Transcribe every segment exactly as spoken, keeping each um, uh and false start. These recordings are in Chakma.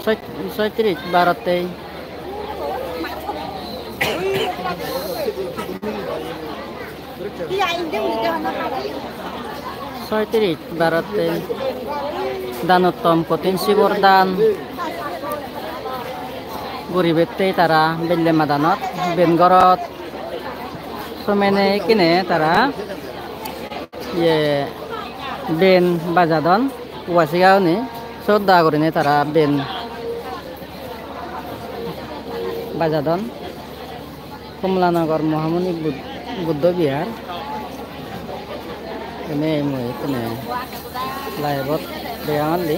Soitris barottei. Soitris barottei. Danuttom kothin sibor dan guribattei tara belle madanot, ben gorot. Somene ikkine tara ye ben bajadon, ubasigagune sodda gurine tara ben bajadon. Kamalanagar Mohamoni Bud-, Buddho Vihar. Ene mui ekkene live-ot degangor de.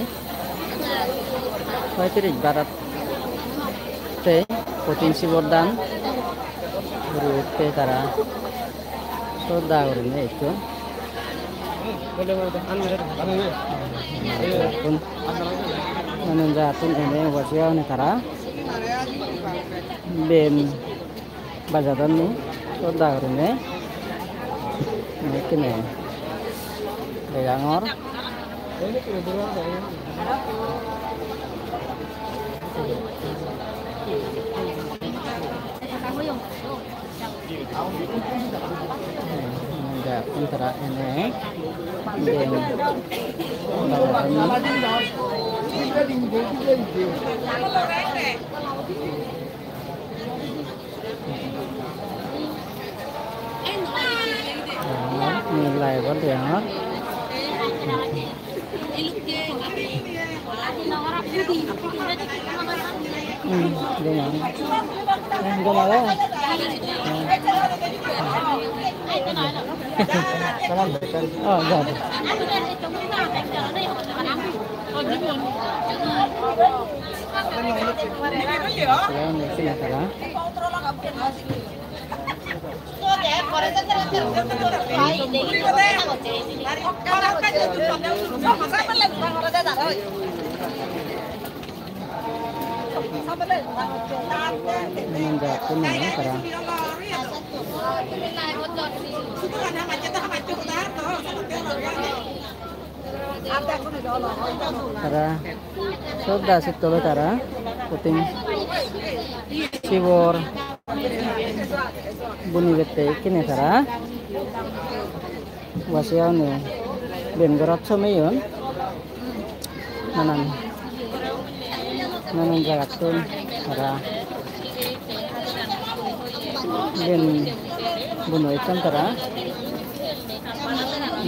Soitris barottei kothin sibor dan guribattei tara sodda gurine ecchon. Nanan jagattun ene ubasigagune tara ben bajadonni sodda gurine. Ekkene degangor. Nanan jagattun tara ene ben bajadonni. Degongor, mui live-ot degongor. Hmm, degongor. Hmm, degongor. Hmm. Oh, God. Sila ni sila tara. Ini enggak, ini enggak, tara. Tara sodda sittolo tara kothin sibor bunibattei ikkine tara. Ubasigagune ben gorot someyon. Nanan, nanan jagattun tara ben bunei ecchon tara.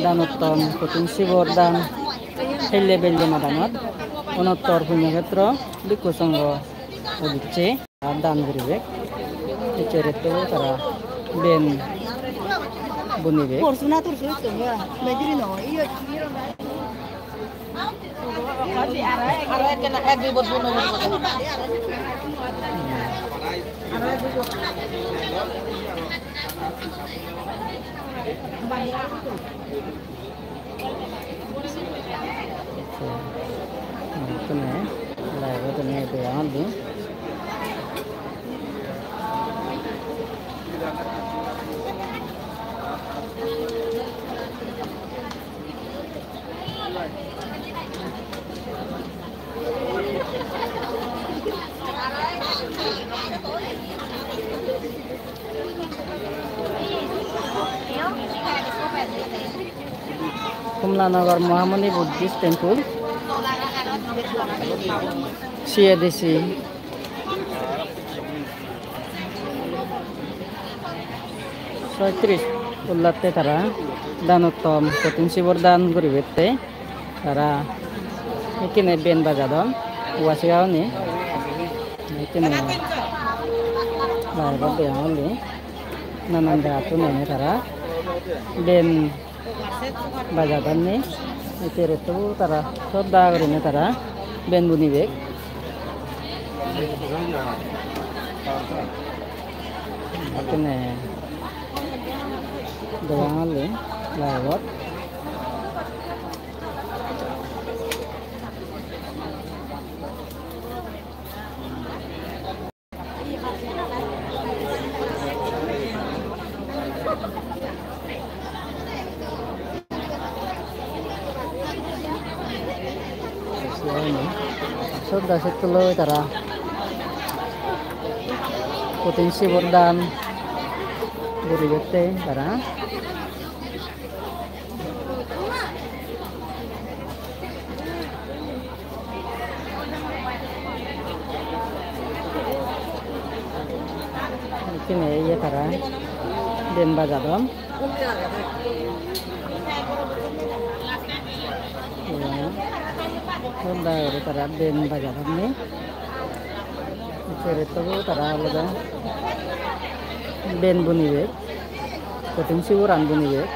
Danuttom kothin sibor dan helle belle madanot Onottor Punyokhetro Bhikkhu Songho udicche dan guribek. Ecche retto tara ben bunibek. Porsu na tursu itto ya. Bejiri no. Iyo. Aro ekkena ek dui bot buno. Ecche, ekkene live-ot ene degongor di. Kamalanagar Mohamoni Buddhist Temple, C A D C. Soitris ullatte tara danottom kothin sibor dan guribatte. Tara ekkene ben bajadon, ubasigagune. Ekkene live-ot degong undi. Nanan jagattun ene tara ben bajadonni. Ecche retto tara sodda gurinei tara ben bunibek. Ekkene degong undi live-ot. Sot Da settuloi tara kothin sibor dan guribatte tara. Ekkene ye tara ben bajadon. Iyen honda guri tara ben bajadon ni. Serettobo tara olode ben bunibek, kothin siboran bunibek.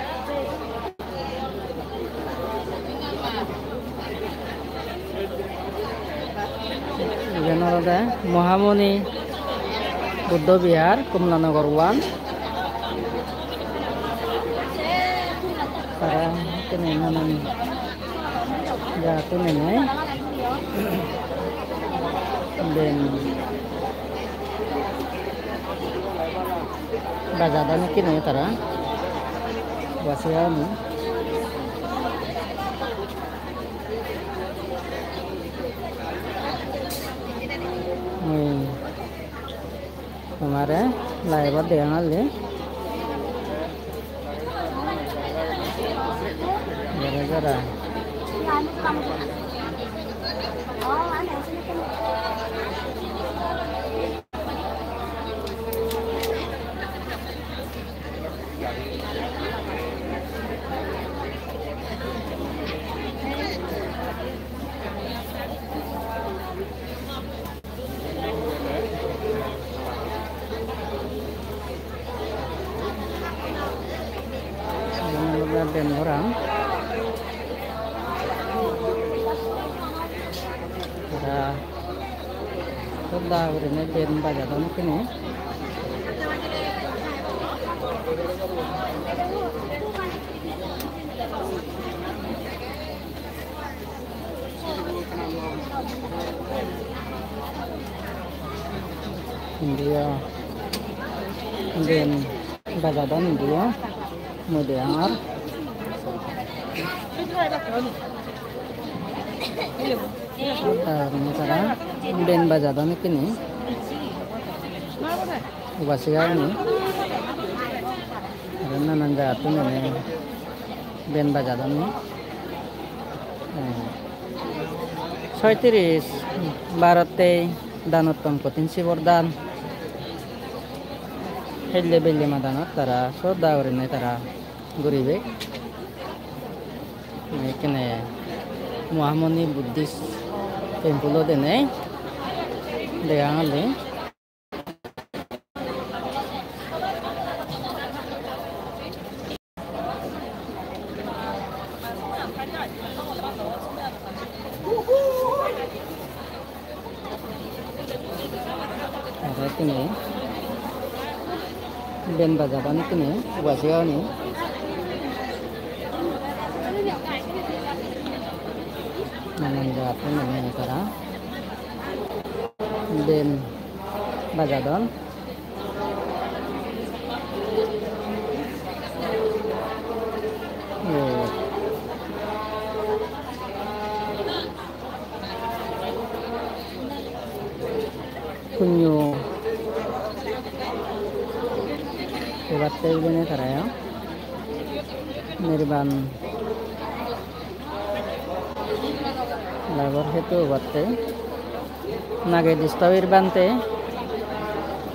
Iben olode Mohamoni Buddho Vihar, Kamalanagar one. Tara ekkene nanan jagat tunei nei. Ben bajadon ekkene tara. Basiya ni. Hmm. Tomare live-ot degong alde. Jara jara. Iyen olode ben goran. Tara hodda gurinei ben bajadon ekkene. India, ben bajadon India, mui degongor. Tara tara ben bajadon ekkene. Ubasigani. Aro nanan jagattun ene ben bajadon ni. Eh, soitris barottei danotton kothin sibor dan. Helle belle madanot tara sodda gurinei tara guribek. Ekkene Mohamoni Buddhist temple-o denei degong alde. Aro tumi ben bajadon tumi, bajeyoni. Nanan jagattun nangey tara. Ben bajadon. Punyo ebatte hijeni tara, nirban labor hetu ebatte. Nage disturb-ir bhante,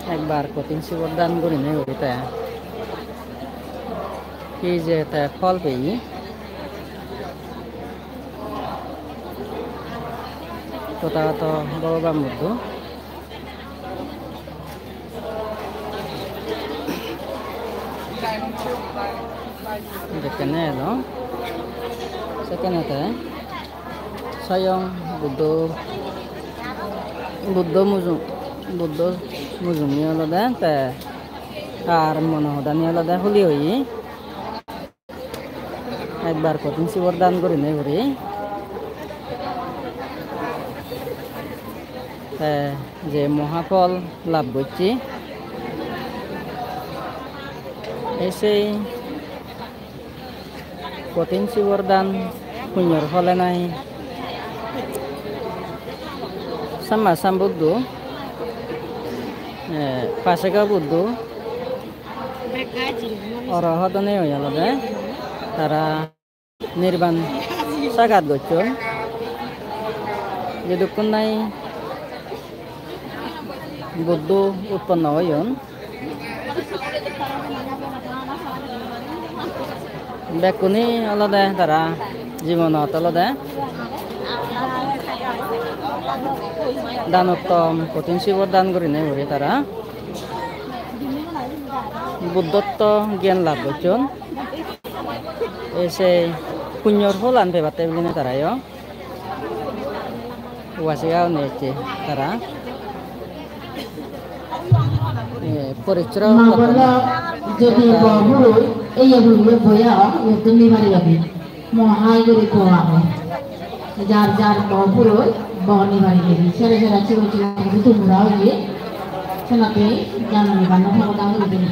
ekbar kothin sibor dan gurinei guri te. Hi je te phol peye. Tothagoto Bhogoban Buddho. Jekkene elo, sekkene te soyong Buddho, Buddho mujung, Buddho mujunge olode te tar mono hodani olode huli oye. Ekbar kothin sibor dan gurinei guri. Te je mohaphol lab gocche, ei sei kothin sibor dan punyor phole nahi Samma Sambuddho, eh, Paseka Buddho, Arahat onei olode tara nirban sagat gocchon. Jedukkun nahi Buddho utponno oyon, bekkune olode tara jibonot olode dan uttom, kothin sibor dan gurinei guri tara Buddhotto gyan lab gocchon. Ei se punyor pholan pebatte bilinei tarayo Upasika une ecche tara. Eh, poricchoro Mabolo jodi bo puroi eye puroi boya o, iyot tumi paribabi. Mo hai guri po age. Jar jar bo puroi bo ni paribabi. Sere sere chigo chigo guri tumura oye. Senate janani banno thagoda guri dini.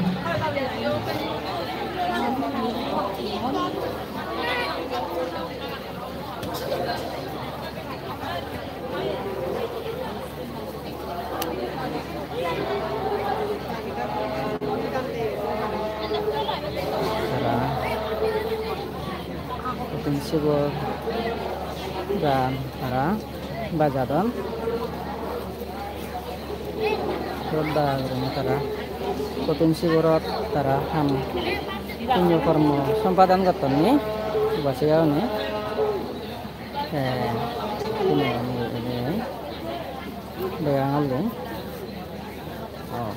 Tara kothin sibor dan tara bajadon. Sroddha gurinei tara kothin siborot tara ham punyo kormo sompadon gotton ni Upasika une. Te sini ami ini degang alde. Oh.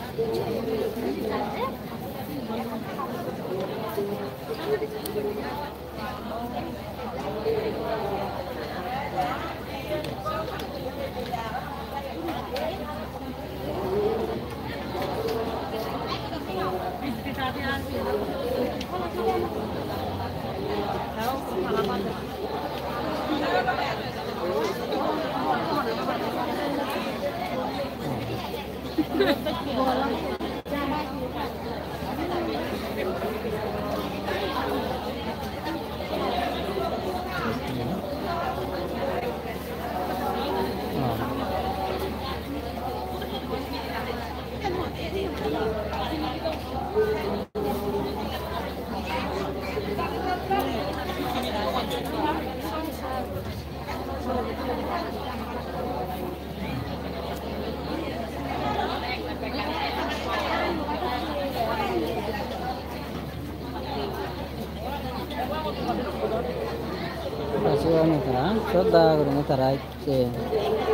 Te siyani tara sroddha gurinei tara ecche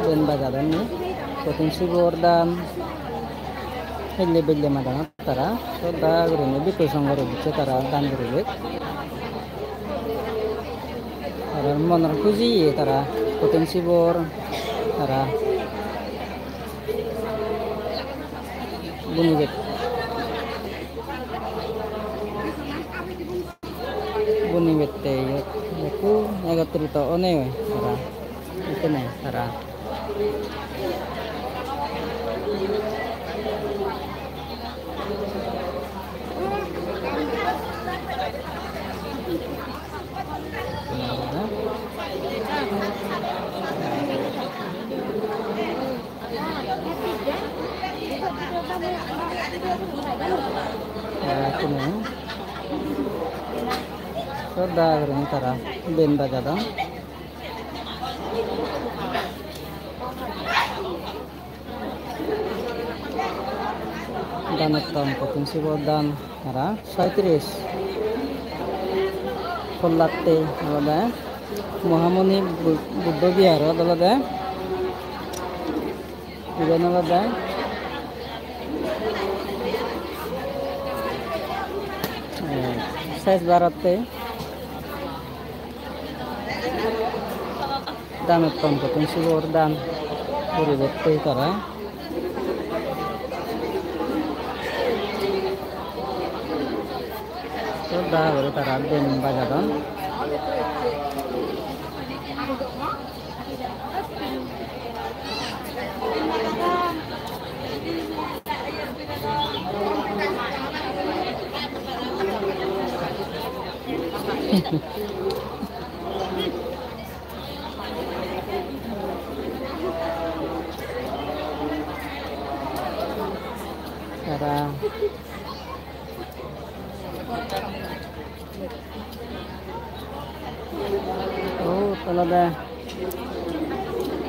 ben bajadonni, kothin sibor dan hille bille madanot tara sroddha gurinei bhikkhu songhore bicche tara dan guribek. Tara monor hujiye tara kothin sibor tara bunibek. Buni bette iyot ekku egotrito onei tara, ekkene tara. Ekkene sroddha gurinei tara ben bajadon. Danottam kothin sibor dan tara soitris. Pollatte olode Mohamuni Bu-, Buddho Viharot olode. Iben olode, eh, sej barotte danottam kothin sibor dan guribatte tara. Sroddha guri tara ben bajadon. Tara. Iyot olode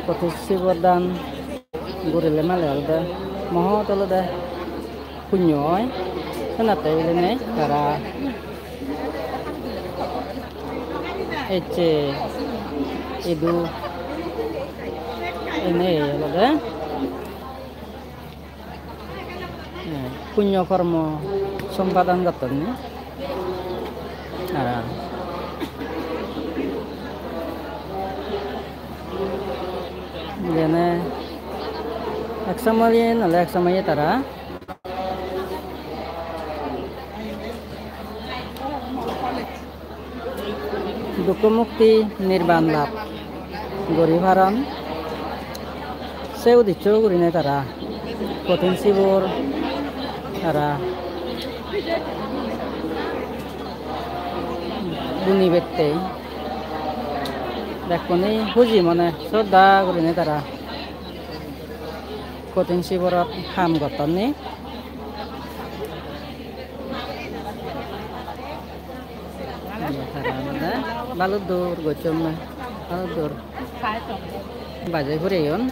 Kothin Sibor dan gurile mane olode mohot olode punyo oi. Senatte bilinei tara ecche idu ene olode, eh, punyo kormo sompadon gottonne. Tara jene ek somoye nole ek somoye tara dukko mukti nirban lab guri paron, se udisso gurinei tara Kothin Sibor tara bunibatte bekkune huji mone sodda gurinei tara Kothin Siborot ham gottonne. Tara olode baluddur gocchonne, baluddur baje pureyon.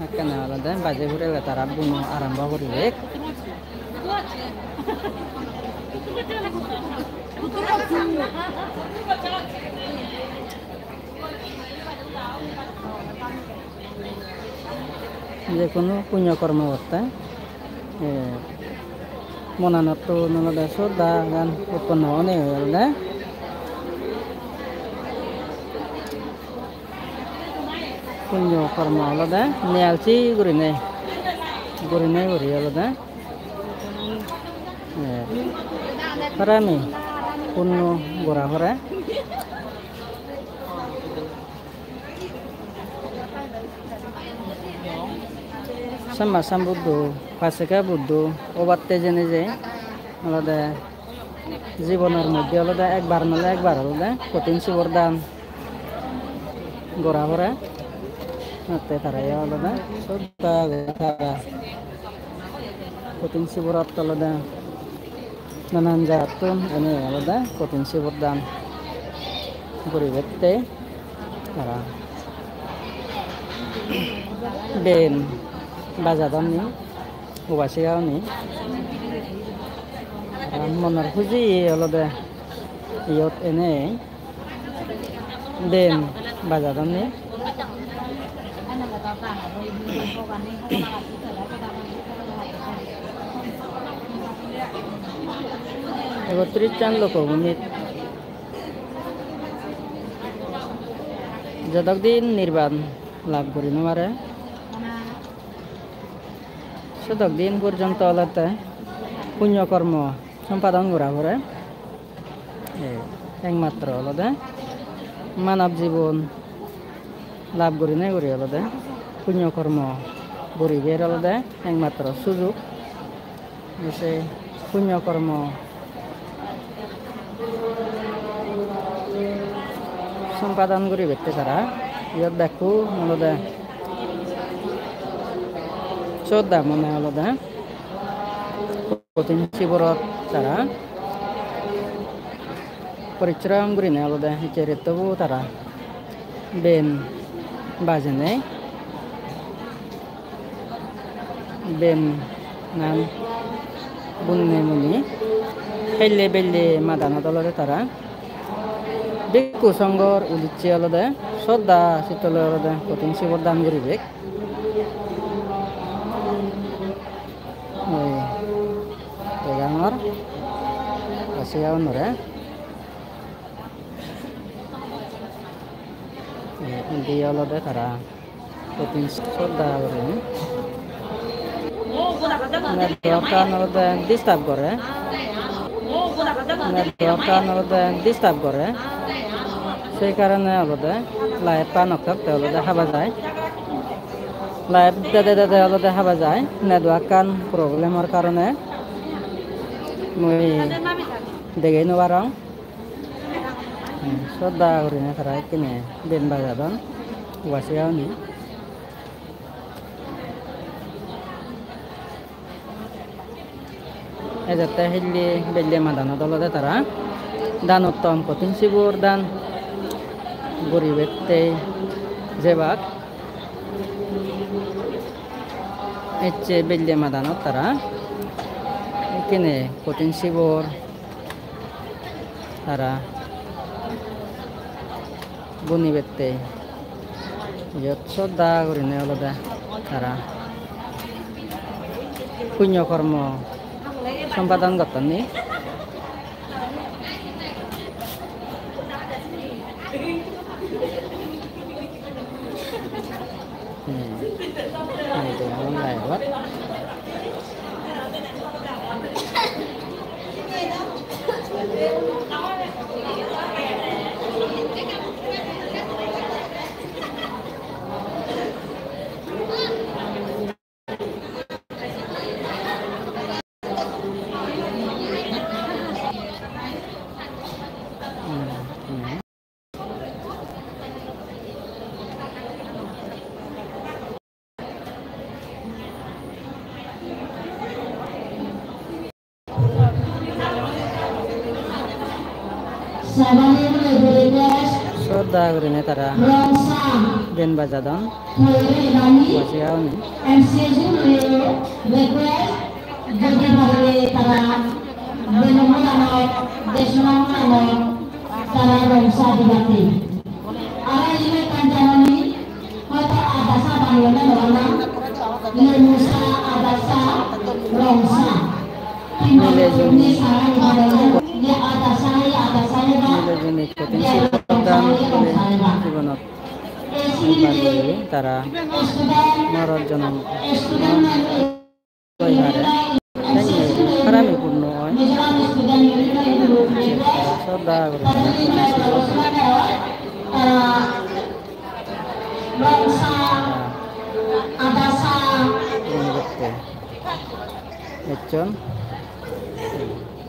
Ekkene olode baje purele tara buno arambo guribek. Je hono punyo kormo gotte, eh, monanottun olode soddagan utponno onei olode punyo kormo olode niyalsi gurinei, gurinei guri olode, eh, parani punno gora pore. Samma Sambuddho, Pacceka Buddho obatte jeinei je olode jibonor moddhe olode ekbar nole ekbar olode Kothin Sibor dan gora pore. Atte tara ye olode sodda guri tara Kothin Siborot olode nanan jagattun ene olode Kothin Sibor dan guribatte tara ben bajadonni, ubasika guni. Tara monor huji olode iyot ene ben bajadonni. Ekotrissan loko bhumit jodok din nirban lab guri no pare, sodok din porjonto olode punyo kormo sompadon gora pore. Ei, ekmatro olode manob jibon lab gurinei guri olode punyo kormo guribar olode ekmatro sujog. Se punyo kormo sompadon guribatte tara iyot bekku olode sodda mone olode Kothin Siborot tara porishrom gurinei olode ecche rettobo tara ben bajenei, ben nan bunne muni helle belle madanot olode tara bhikkhu songhor udicche olode sodda sittole olode Kothin Sibor dan guribek. Oi, degangor Asiya unore. Indi olode tara Kothin Sibor dan gurinei. Network-an olode disturb gore. Network-an olode disturb gore. Sei karone olode live-an okte okte olode haba jai. Live dede dede olode haba jai. Network-an problem-or karone mui degei no parong. Hmm, sodda gurinei tara ekkene ben bajadon, ubasika gune. Ejette hille belle madanot olode tara dan uttom, kothin sibor dan guribatte jebak. Ecche belle madanot tara ekkene kothin sibor tara bunibatte iyot sodda gurinei olode tara punyo kormo sompadon gotton ni. Hmm. Ei degong live-ot. Sodda gurinei tara ben bajadon. Bajeyani. Tara rongsa dibatte. Aro ibe ekkan janani, hoito adasa baneyonne no bana, lemusa, adasa, rongsa. Mile juni. Mile juni kothin sibor dan guri jibonot bhaggi tara morot jonom. Oi hare, seni harami purno oi. Sodda guri. Purno gotte ecchon.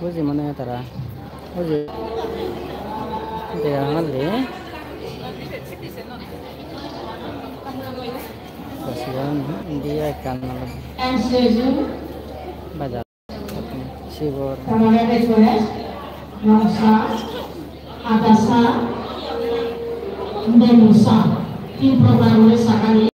Buji mone tara. Buji. Dega hali. Basigan indi ekkan olode bazar. Sibor. Rongsa, adasa, lemusa. Tin prokar guri sagani.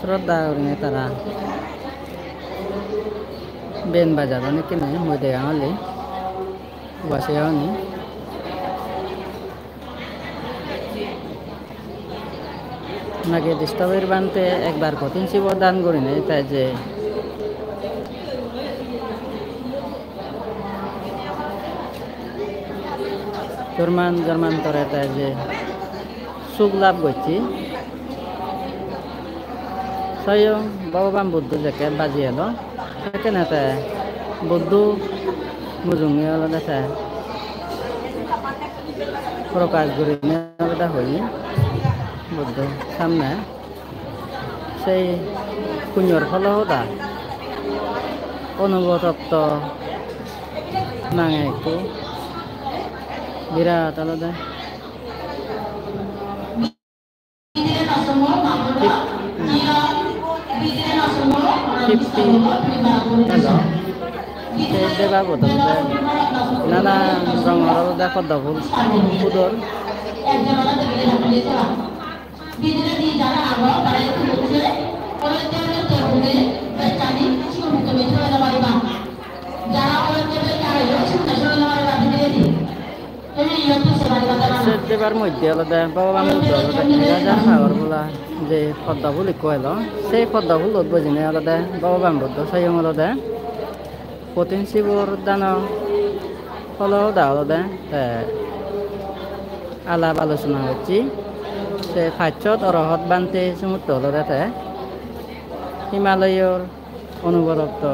Sroddha gurinei tara ben bajadon ekkene mui degong oli. Base oni. Nage Disturber Bhante ekbar kothin sibor dan gurinei te je jorman jormantore te je suk lab gocche. Soyong Bhogoban Buddho jekke baji elo, sekkene te Buddho mujunge olode te prokash gurinei olode hoye Buddho samne. Sei punyor pholo hoda Onubodhotto nange ekko birat olode. Fif-, hmm. Fifty. Hello. Te debabot olode nanan rongor olode poddo phul pudon. Debar moddhe olode Bhogoban Buddho olode ek hajar pagor bola je poddo phul ikko elo. Sei poddo phulot bojinei olode Bhogoban Buddho soyong olode Kothin Sibor dano pholo hoda olode te alap alochona gocche. Se pachshot orohot bhante sumutto olode te Himalayor onuborotto.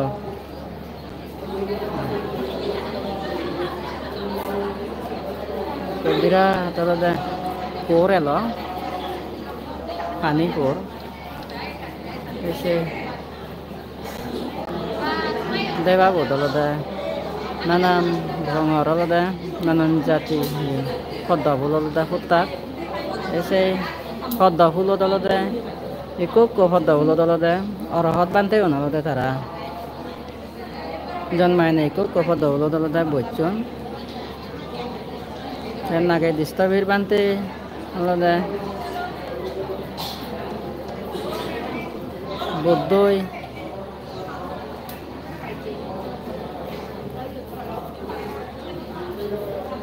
Te birat olode por elo, pani por. Ei se debabot olode nanan rongor olode, nanan jati poddo phul olode puttak. Ei se poddo phulot olode ikko ikko poddo phulot olode orohot bhantegun olode tara jonmaine ikko ikko poddo phulot olode bojjon. Te Nagid Sthabir bhante olode Buddhoi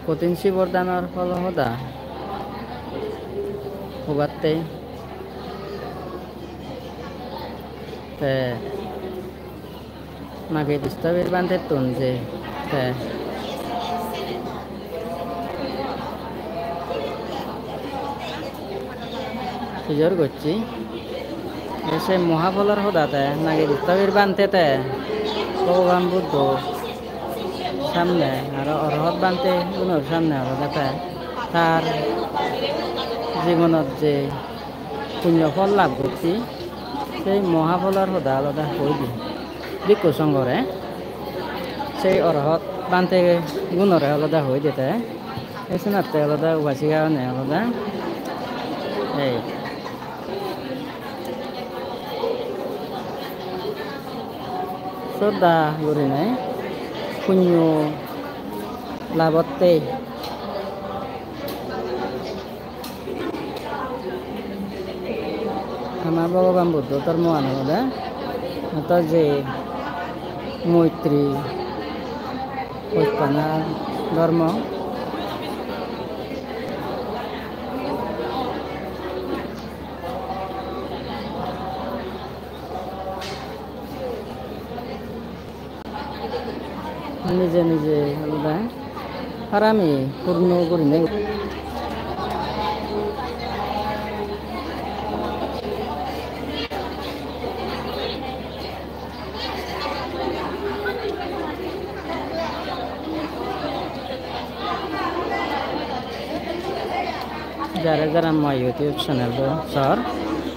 Kothin Sibor danor pholo hoda hobatte te Nagid Sthabir bhantettun je te pujor gocche. Ei se mohapholor hoda te Nagid Sthabir bhante te Bhogoban Buddho samne aro orohot bhantegunor samne olode te tar jibonot je punyo phol lab gocche, sei mohapholor hoda olode hoi di bhikkhu songhore, sei orohot bhantegunore olode hoi di te. Ei senotte olode ubasigagune olode ei sroddha gurinei punyo labotte. Ama Bhogoban Buddho dhormoan olode hoito je moitri hochpana dhormo. Nije nije olode harami purno gurinei. Jara jara mo YouTube channel-o sor,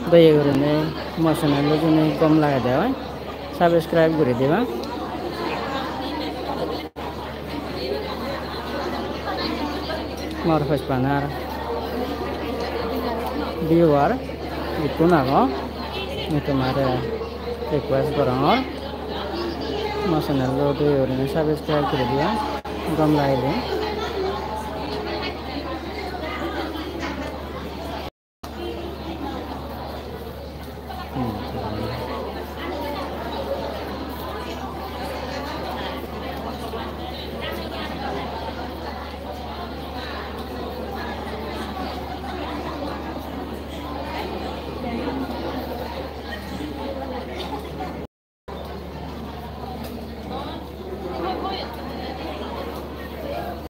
doye gurinei mo channel-o juni gom lagede oi, subscribe guri diba. Mor hochpanar viewer jittun ago, mui tomare request gorongor, mo channel-o doye gurinei subscribe guri diba, gom lagile. Hmm.